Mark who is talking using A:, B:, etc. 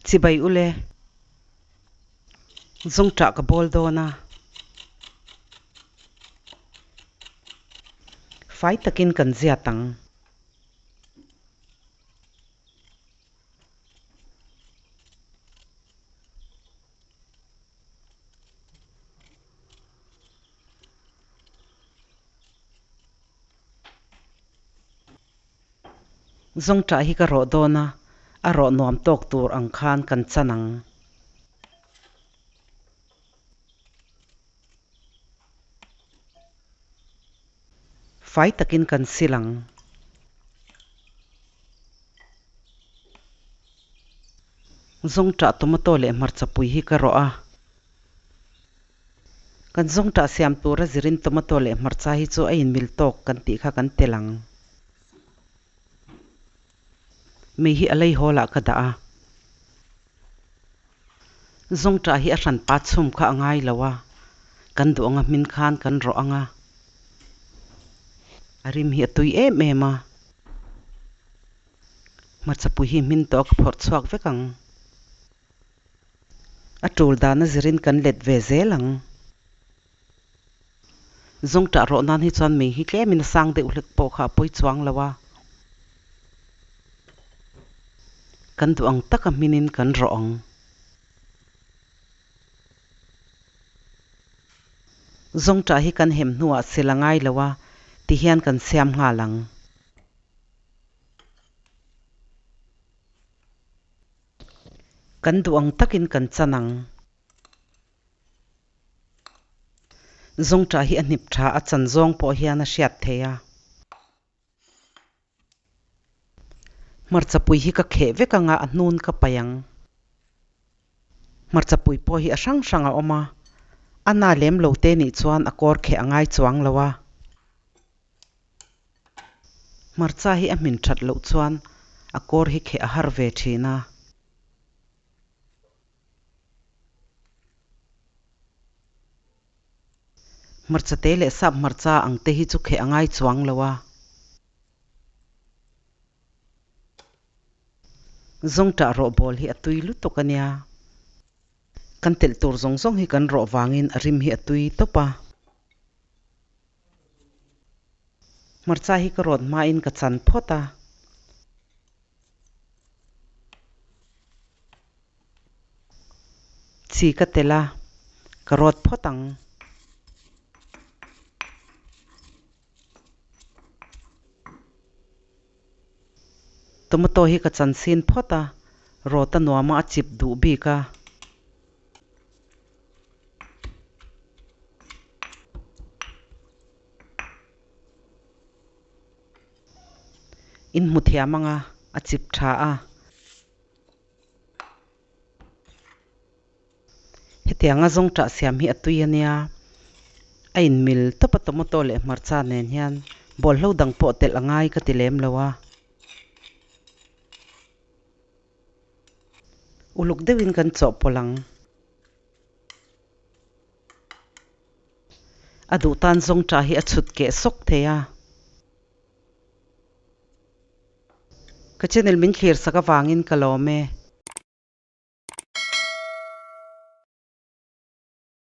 A: Chibai ule. Zawngṭah ka bawl dawn a. Fai takin kan ziat ang. Zawngṭah hi ka rawh dawn a, a rawh nuam tawk tur ang khan kan chan ang. Fai takin kan sil ang. Zawngṭah tomato leh hmarcha pui hi ka rawh a. Kan zawngṭah siam tura zirin tomato leh hmarcha hi chu a inmil tawk kan tih kha kan tel ang. Mei hi a lei hawl ah ka dah a. Zawngṭah hi a hran pa chhum kha a ngai lo a, kan duh anga hmin khan kan rawh ang a. A rim hi a tui em em a. Hmarchapui hi hmin tawh a ka phawrh chhuak vek ang. A tul dan a zirin kan let ve zel ang. Zawngṭah rawh nan hi chuan mei hi tlemin a sang deuh hlek pawh kha a pawi chuang lo a. Kan duh ang taka hminin kan rawh ang. Zawngṭah hi kan hem hnuah sil a ngai lo a, tihian kan siam nghal ang. Kan duh ang takin kan chan ang. Zawngṭah hi a hnip ṭha a chan zawng pawh hian a hriat thei a. Hmarchapui hi ka kheh vek anga a hnun ka paih ang. Hmarchapui pawh hi a hrang hrang a awm a, a na lem lo te nih chuan a kawr kheh a ngai chuang lo a. Hmarcha hi a hmin ṭhat loh chuan a kawr hi kheh a har ve ṭhin a. Hmarcha te leh sap hmarcha ang te hi chu kheh a ngai chuang lo a. Zawngṭah rawh bawl hi a tui lutuk a nia. Kan telh tur zawng zawng hi kan rawh vangin a rim hi a tui tawp a. Hmarcha hi ka rawt hmain ka chan phawt a. Chi ka telh a, ka rawt phawt ang. Tomato hi ka chan sin phawt a, rawt a nuam a, a chip duh bik a. In hmu thiam ang a, a chip tha a. Hetianga zawngṭah siam hi a tui a nia. A inmil tawp a tomato leh hmarcha nen hian bawlhlo dang pawh telh a ngai ka ti lem lo a. Uluk deuhin kan chawhpawlh ang. A duh tan zawngṭah hi a chhut keh sawk thei a. Ka channel min thlir sak avangin ka lawm e.